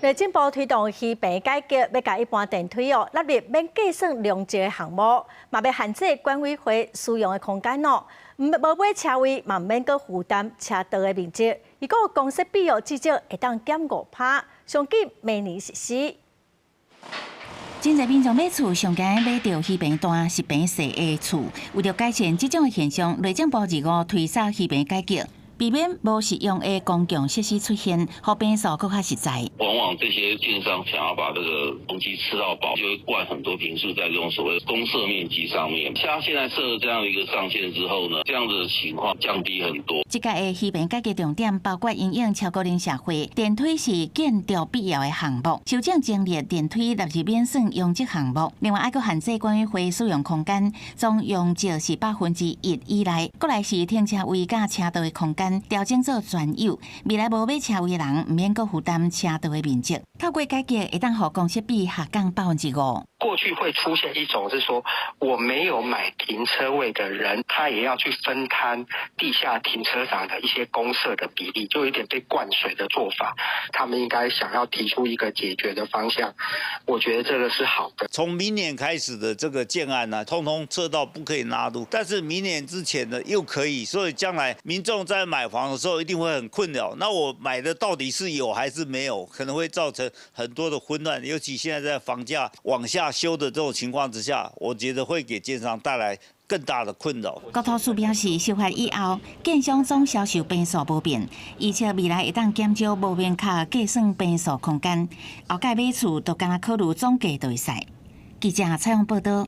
內政部推動魚棚改革，欲共一般電梯哦納入免計算容積的項目，嘛欲限制管委會使用的空間哦，無買車位嘛毋免閣負擔車道的面積。如果公設比哦至少會當減5%，上緊明年實施。真濟民眾買厝上驚買著魚棚大、實坪細的厝，為著改善這種的現象，內政部二五推捒魚棚改革，避免無實用的公共設施出現，予坪數閣較實在。往往這些建商想要把這個容積吃到飽，就會灌很多坪數在這種所謂公設面積上面。像現在設了這樣一個上限之後呢，這樣子的情況降低很多。這屆的魚棚改革重點包括因應超高齡社會，電梯是建築必要的項目，修正增列電梯納入免算容積項目。另外，愛閣限制管委會使用空間，總容積是1%以內。過來是停車位佮車道的空間調整做專有，未來無買車位的人，毋免閣負擔車道的面積。透過改革，會當予公設比下降5%。過去會出現一種是說，我沒有買停車位的人，他也要去分攤地下停車場的一些公設的比例，就有點被灌水的做法。他們應該想要提出一個解決的方向，我覺得這個是好的。從明年開始的這個建案呢，通通車道不可以納入，但是明年之前呢又可以，所以將來民眾在買房的時候一定會很困擾。那我買的到底是有還是沒有？可能會造成很多的混亂，尤其現在在房價往下修的這種情況之下，我覺得會給建商帶來更大的困擾。國土署表示，修法以後，建商總銷售坪數無變，預測未來會當減少無明確計算坪數空間，後蓋買厝就干焦考慮總價就會使。記者採訪報道。